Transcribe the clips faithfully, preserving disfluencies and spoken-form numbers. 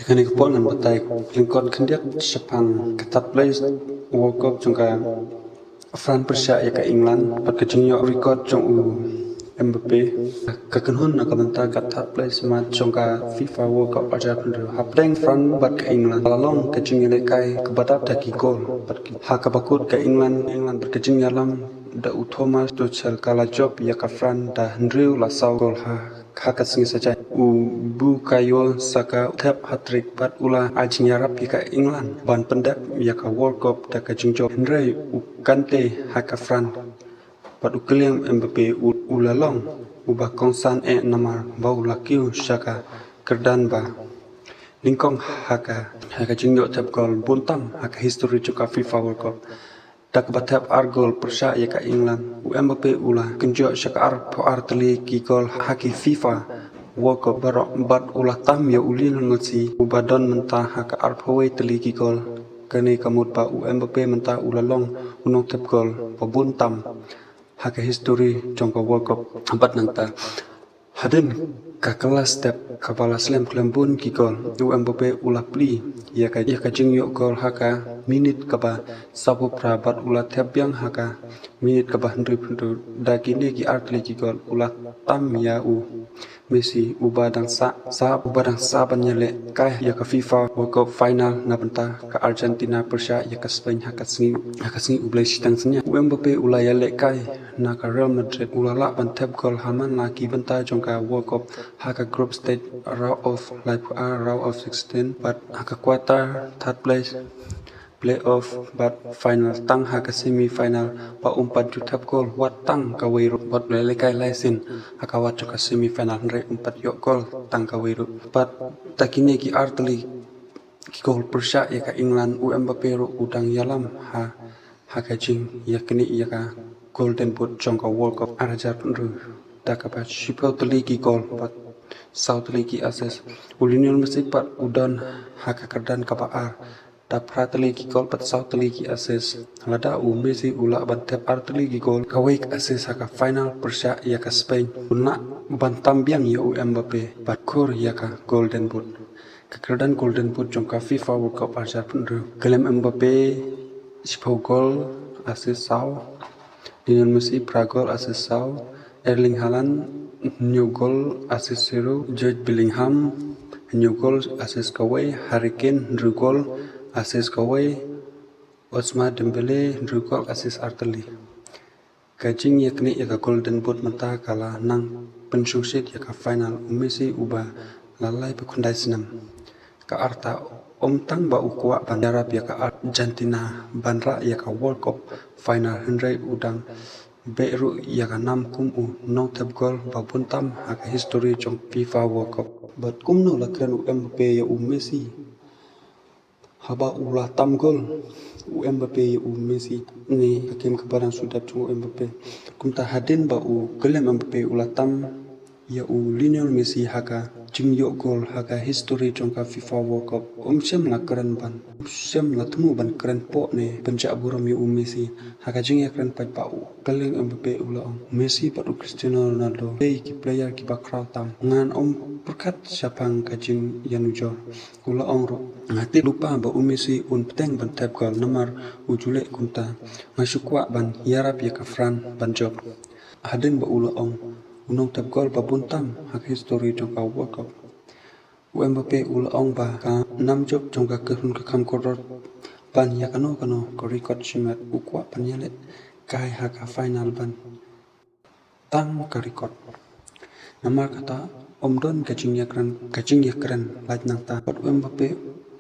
Kane ka por ngan batai lyngkot khyndiat shaphang ka third place World Cup jong ka France pyrshah ïa ka England bad ka jingïoh record jong u Mbappe. Ka kynhun na ka bynta ka third place match jong ka FIFA World Cup arhajar hynriew hapdeng France bad ka England la long ka jingïalehkai kaba dap da ki gol bad ha kaba kut ka England, England bad ka jingïalam da u Thomas Tuchel ka la jop ïa ka France da hynriew la saw gol ha ha ka sngi Saitjaiñ. U Bukayo Saka u thep hat-trick bad u la ai jingïarap ïa ka England ban pyndep ïa ka World Cup da ka jingjop, hynrei u Kante ha ka France bad u Kylian Mbappe u, u la long uba kongsan eh namar ba u la kiew sha ka kyrdan ba nyngkong ha ka, ha ka jingïoh thep gol bun tam ha ka history jong ka FIFA World Cup. Da kaba thep ar gol pyrshah ïa ka England, u Mbappe u la kynjoh sha ka arphew ar tylli ki gol ha ki FIFA World Cup baroh bad u la tam ïa u Lionel Messi uba don mynta ha ka arphew wei tylli ki gol. Kane ka mut ba u Mbappe mynta u la long u nongthep gol ba bun tam ha ka history jong ka World Cup. Bad nangta hadien ka kylla step kaba la slem khlem bun ki gol, u Mbappe u la plie ïa ka, ïa ka jingïoh gol ha ka minit kaba sawphew phra bad u la thep biang ha ka minit kaba hynriewphew hynriew. Da kine ki ar tylli ki gol u la tam ïa u Messi uba dang sah, sah, uba dang sah ban ïalehkai ïa ka FIFA World Cup final na bynta ka Argentina pyrshah ïa ka Spain ha ka sngi, ha ka sngi U Blei shiteng synñia. U Mbappe u la ïalehkai na ka Real Madrid, u la lah ban thep gol ha man la ki bynta jong ka World Cup ha ka group stage, round of, like, uh, round of sixteen bad ha ka quarter, third place, playoff bad final. Tang ha ka semi final ba um pat ju thep gol wat tang kawei ruh bad u la ïalehkai lai sien ha ka wad jong ka semi final, hynrei um pat ïoh gol tang kawei ruh. Bad da kine ki ar tylli ki gol pyrshah ïa ka England, u Mbappe ruh u dang ïalam ha, ha ka jingïaknieh ïa ka Golden Boot jong ka World Cup arhajar hynriew da kaba shiphew tylli ki gol bad saw tylli ki assist. U Lionel Messi pat u don ha ka kyrdan kaba ar da phra tylli ki gol bad saw tylli ki assist. Lada u Messi u lah ban thep ar tylli ki gol, kawei ka assist ha ka final pyrshah ïa ka Spain, un lah ban tam biang ïa u Mbappe bad khur ïa ka Golden Boot. Ka kyrdan Golden Boot jong ka FIFA World Cup arhajar hynriew: Kylian Mbappe shiphew gol, assist saw; Lionel Messi phra gol, assist saw; Erling Haaland hynñiew gol, assist zero; Jude Bellingham hynñiew gol, assist kawei; Harry Kane hynriew gol, assist kawei; Ousmane Dembele hynriew gol, assist ar tylli. Ka jingïaknieh ïa ka Golden Boot mynta ka la nang pynshongshit ïa ka final. U Messi uba la laiphew khyndai snem, ka rta, ym tang ba u kwah ban ïarap ïa ka Argentina ban rah ïa ka World Cup final, hynrei u dang beh ruh ïa ka nam kum u nongthep gol ba bun tam ha ka history jong FIFA World Cup. Bad kumno la kren u Mbappe ïa u Messi? Haba u la tam gol u Mbappe ïa u Messi, ne ka kem kaba dang shu dep jong u Mbappe. Kumta hadien ba u Kylian Mbappe u la tam ïa u Lionel Messi ha ka jingïoh gol ha ka history jong ka FIFA World Cup, um shym la kren ban, um shym la thmu ban kren poh ne pynjah burom ïa u Messi. Ha ka jingïakren paidbah u Kylian Mbappe u la ong, Messi bad u Cristiano Ronaldo dei ki player kiba khraw tam. Ngan ym pyrkhat shaphang ka jingïanujor. U la ong ruh, nga tip lypa ba u Messi un bteng ban thep gol namar u ju leh kumta. Nga shu kwah ban ïarap ïa ka France ban jop. Hadien ba u la ong, u nongthep gol ba bun tam ha ka history jong ka World Cup, u Mbappe u la ong ba ka nam jop jong ka kynhun ka kham kordor ban ïa kano kano ka record shimet. U kwah ban ïalehkai ha ka final ban tang ka record. Namar kata ym don ka jingïakren, ka jingïakren lait nangta. Bad u Mbappe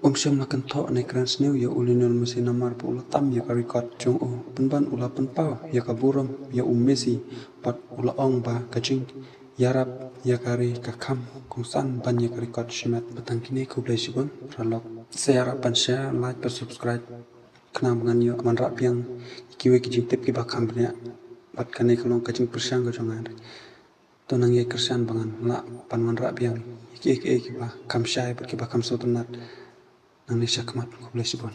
um shym la kynthoh ne kren sniew ïa u Lionel Messi namar ba u la tam ïa ka record jong u. Pynban u la pynpaw ïa ka burom ïa u Messi bad u la ong ba ka jingïarap ïa ka ri ka kham kongsan ban ïa ka record shimet. Bad tang kine, khublei shibun paralok. Sa ïarap ban share, like bad subscribe, khnang ba ngan ïoh wanrah biang ïa kiwei ki jingtip kiba kham bniah. Bad kane ka long ka jingpyrshang ka jong nga. To nang ïai kyrshan ba ngan lah ban wanrah biang ïa kiei kiei kiba kham shai bad kiba kham sngewtynnat nangne shakhmat. Khublei shibun.